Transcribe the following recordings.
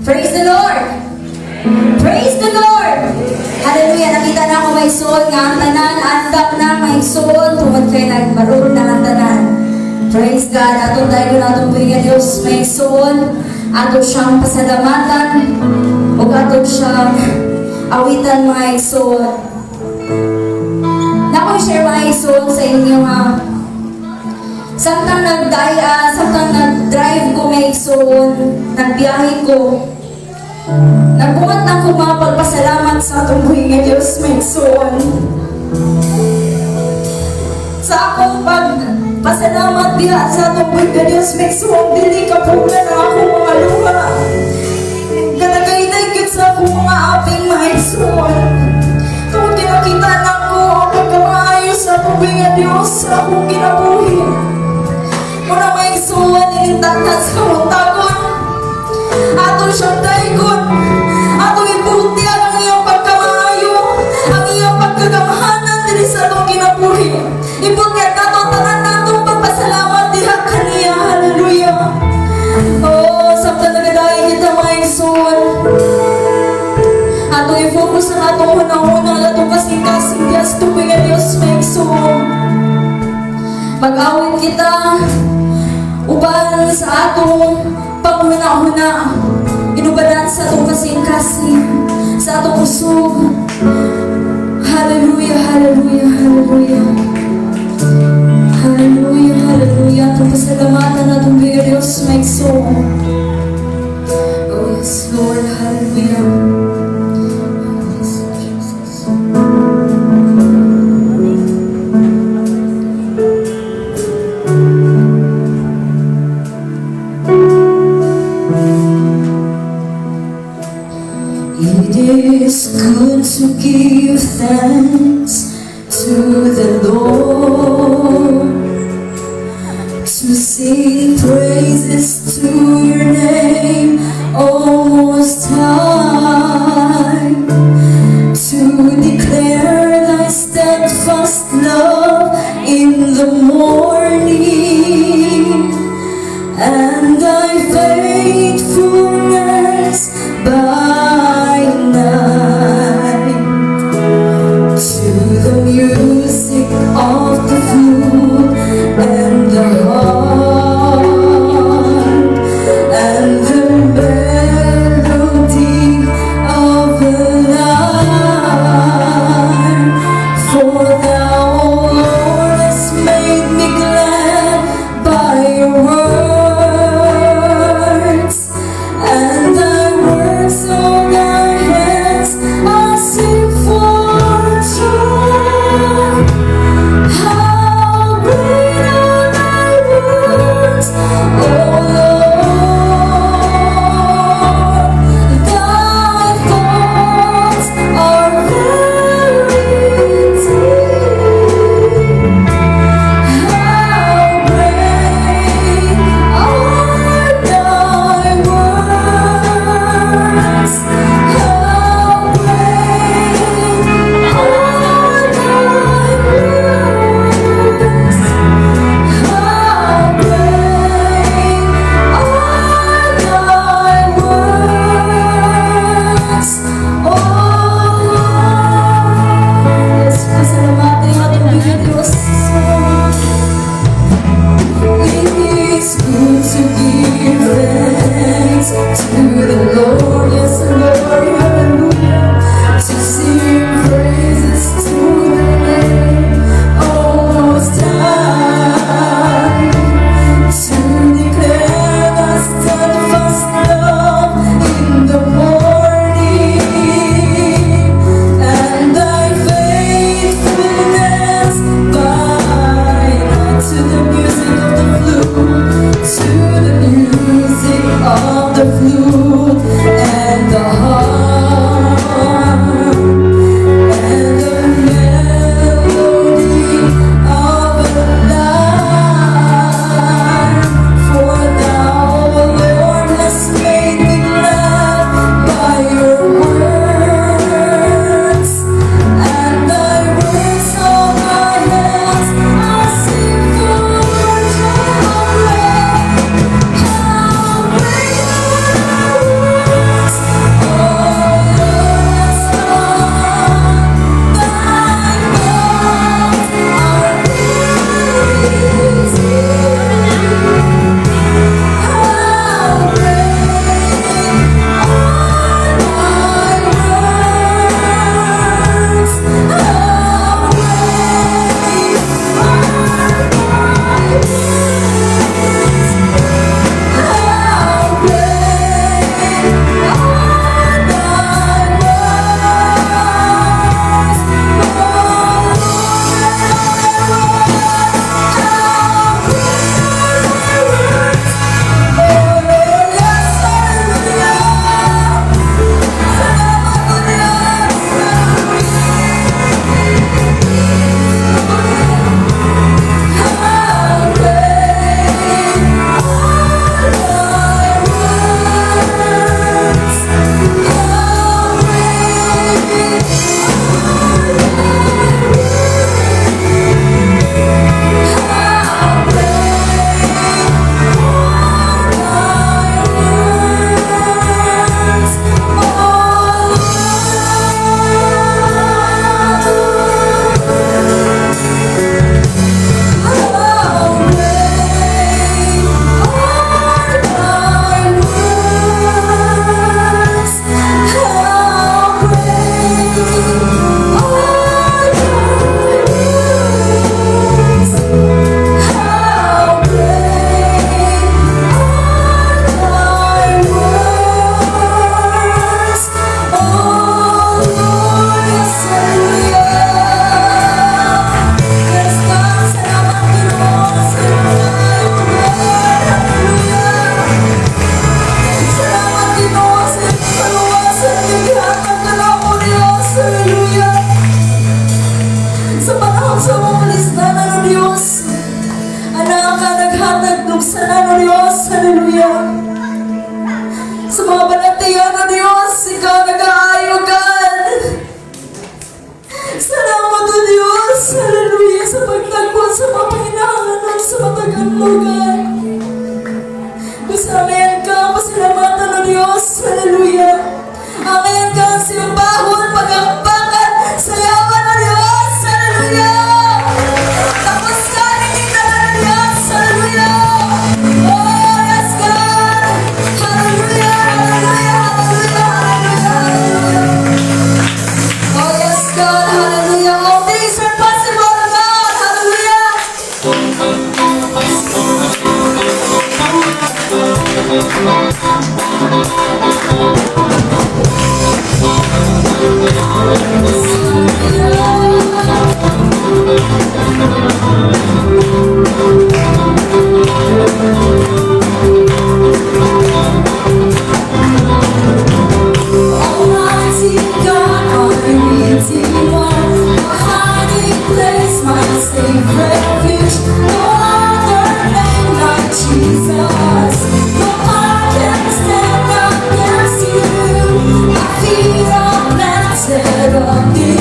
Praise the Lord! Praise the Lord! Hallelujah! Nakita nako, mga igsoon, nga ang tanan andam na, mga igsoon, tungod kay nagmarog na ang tanan. Praise God! Atong dayon atong buhi nga Dios, mga igsoon, ato siyang pasalamatan ug ato siyang awitan, mga igsoon. Nako share, mga igsoon, sa inyo nga samtang nag-drive ko, mga igsoon, nagbiyahe ko, nagbuhat na ko mga pagpasalamat sa atong buhi nga Diyos, mga igsoon. Sa akong pagpasalamat diha sa atong buhi nga Diyos, mga igsoon, dili kapugan ang akong mga luha. Kanagayday gyud sa akong mga aping, mga igsoon. Tungod kay nakita nako ang pagkamaayo sa atong buhi nga Diyos sa akong kinabuhi. Muna, mga igsoon, inintakan sa kamutagon. Ato siyang daygon. Atong ibutyag ang iyang pagkamaayo, ang iyang pagkagamhanan diri sa atong kinabuhi. Ibutyag nato ang tanan natong pagpasalamat diha kaniya. Hallelujah. Oh, samtang nagadayon kita, mga igsoon, atong i-focus ang atong hunahuna, ang atong kasing-kasing diha sa tubig nga Dios, mga igsoon. Mag-awit kita uban sa atong panghuna-huna, inubanan sa atong kasing-kasing, sa atong kusog. Hallelujah, hallelujah, hallelujah. Hallelujah, hallelujah. Atong pasalamatan atong buhi nga Dios, mga igsoon. Oh yes, Lord, hallelujah. Yes, Jesus. It is good to give thanks to the Lord, to sing praises to your name, O Most High, to declare thy steadfast love in the morning and thy faithfulness by night. To the music of the flute and the harp and the melody of the lyre. For thou, O Lord, hast made me glad by your words, and the works of thy hands I sing for joy. How great are thy works, O Lord! Thy thoughts are very deep. How great are thy works! How great are thy works! How great are thy works, O Lord! Yes, pasalamatan yung atong buhi nga Diyos. It is good to give thanks to the Lord, yes, Lord, hallelujah. To sing praises to the name, O Most High. To declare thy steadfast love in the morning and thy faithfulness by night. To the music of the flute, to the music of the flute and the harp and the melody of the lyre. For thou, O Lord, hast made me glad by your works, and the works of thy hands I sing for joy. How great are thy Ikaw nag-aayo, God. Salamat o Diyos. Hallelujah, sa pagtagpo sa mga panginahanglanon sa matag lugar. Kusamayan ka, pasalamatan o Diyos. Hallelujah. Angayan ka ang simbahon, pag-ambakan, sayawan o Diyos. Hallelujah. Tapos ka, nining tanan o Diyos. Hallelujah. Oh, yes, God. Hallelujah, hallelujah, hallelujah, hallelujah, hallelujah. Oh, yes, God. Hallelujah. All things are possible, God. Hallelujah. Almighty God, my Redeemer, my hiding place, my safe refuge. No other name like Jesus. No one can stand against you. My feet are planted on the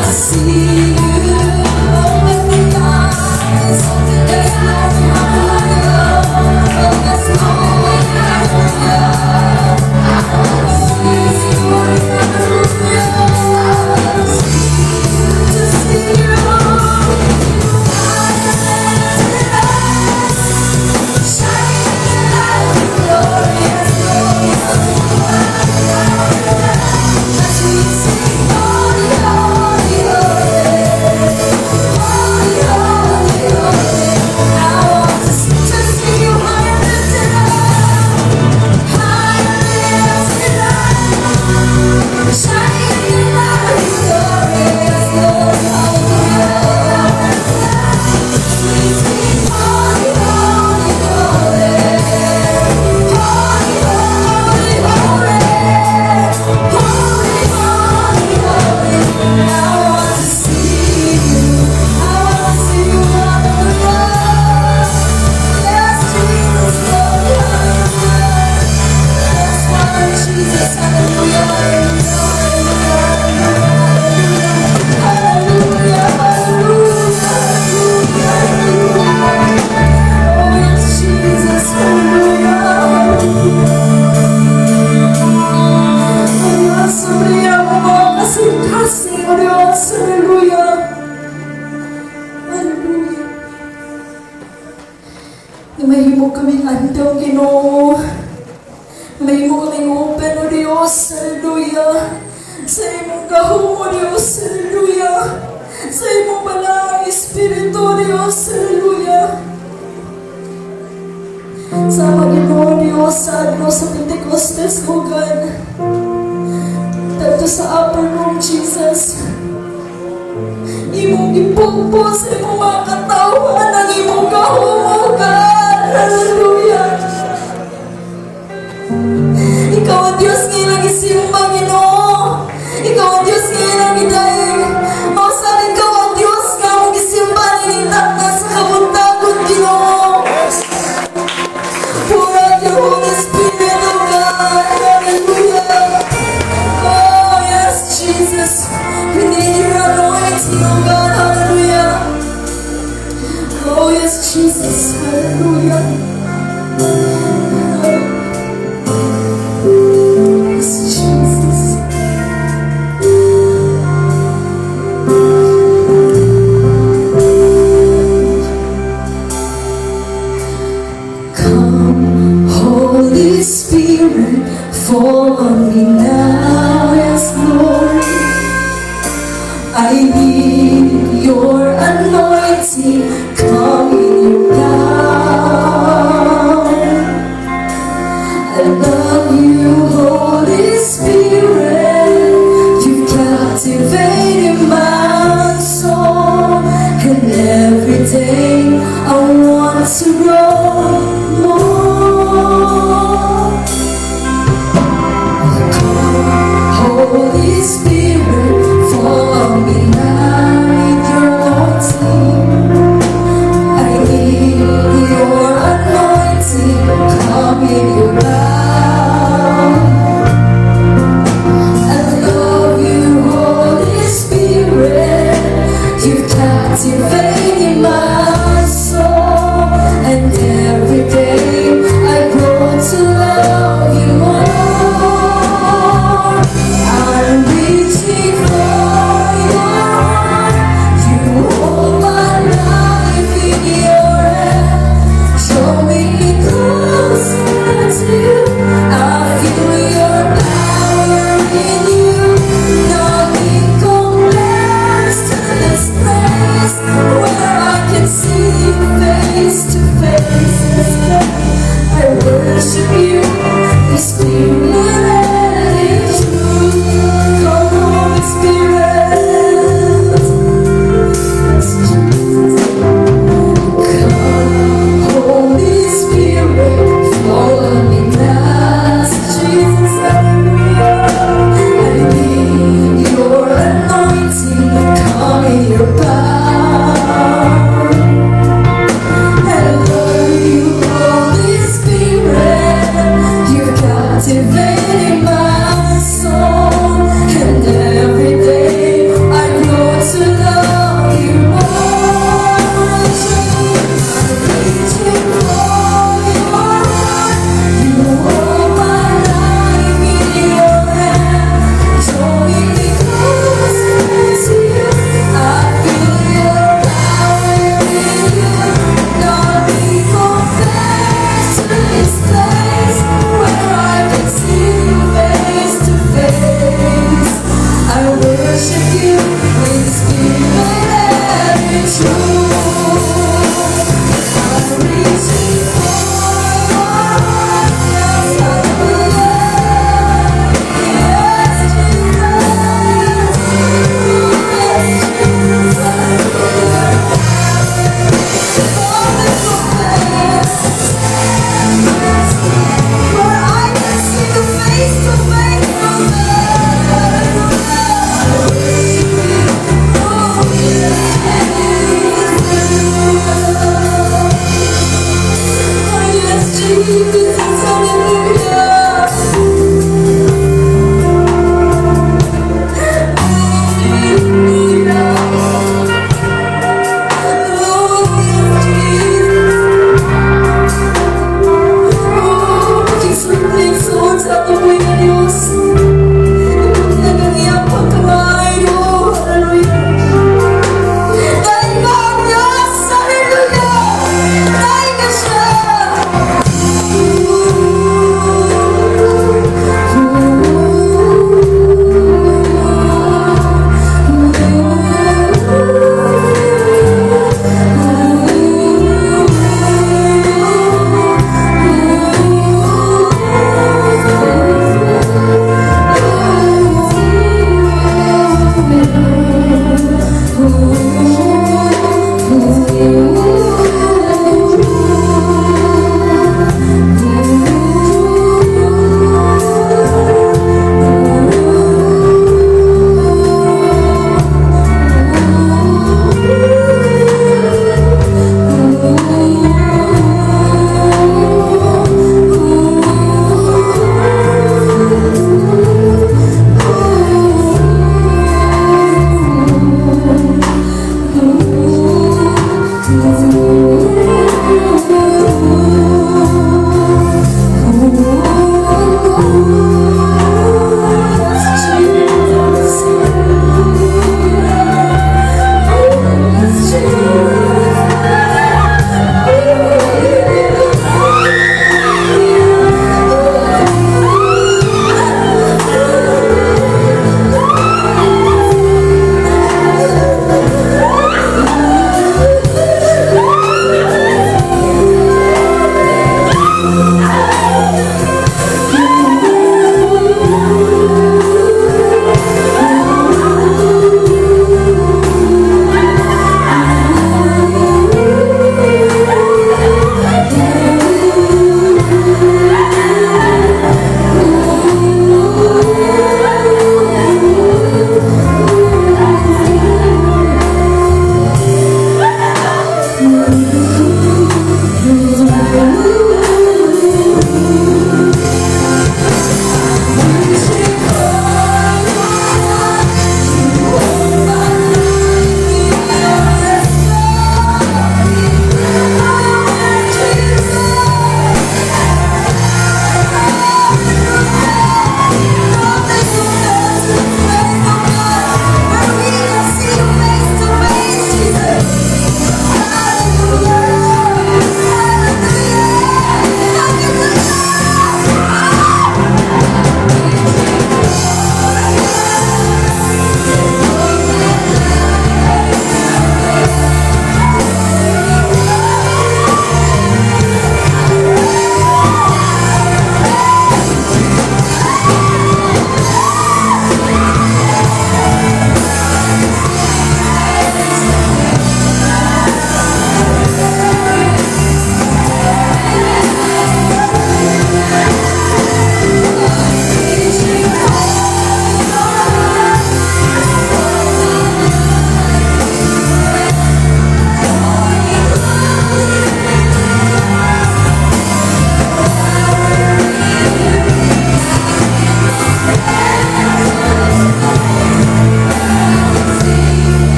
To see you. Open the eyes. Yes, Lord, hallelujah. Oh, yes, Lord, hallelujah. Oh, yes, Lord, hallelujah. To see you. High and lifted up, shining in the light of your glory. Yes, Lord, as we sing, "Holy, holy, holy, holy, holy, holy." I want to see you high and lifted up, high and lifted up, shining in the light of your glory. Yes, Lord, hallelujah. Sweet, sweet, holy, holy, holy, holy, holy, holy, holy, holy, holy. I want to see you. I want to see you, hallelujah. Yes, Jesus, glory, hallelujah. Yes, Father Jesus, hallelujah, hallelujah, hallelujah, hallelujah, hallelujah, hallelujah. Oh, yes, Jesus, hallelujah, hallelujah. Oh, Diyos, sobriya mo mga kasing-kasing, O Diyos, hallelujah. Hallelujah. Na mahimo kaming andam, Ginoo. Mahimo kaming open, O Diyos, hallelujah. Sa imong gahom, O Diyos, hallelujah. Sa imong balaang Espiritu, O Diyos, hallelujah. Sa Ginoo Diyos, sa adlaw sa Pentecostes, O God. Didto sa upper room, Jesus. Imong gipugpos sa imong mga katawhan ang imong gahom, O God. Hallelujah. Ikaw ang Diyos nga ilang gisimba, Ginoo. Ikaw ang Diyos nga ilang gidayeg. Mao sad ikaw ang Diyos nga among gisimba nining takna sa kabuntagon, Ginoo. Pour out your Holy Spirit, O God. Hallelujah. Oh, yes, Jesus. We need your anointing, oh God. Hallelujah. Oh, yes, Jesus. Hallelujah. Yes, Jesus. Come, Holy Spirit, fall on me now, yes, Lord. I need your anointing, come in your power. I love you, Holy Spirit. You've captivated my soul, and every day I want to grow more. Come, Holy Spirit, fall on me now with your anointing. I need your anointing, come in your power. I love you, Holy Spirit. You've captivated my soul, and every day I grow to love you more. I'm reaching for your heart. You hold my life in your hand. Draw me closer to you. I feel your power in you. Nothing compares to this place where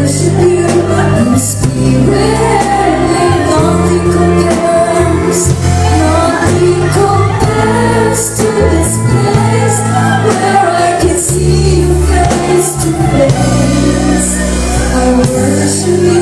worship you in spirit. Nothing compares, nothing compares to this place where I can see you face to face. I worship you.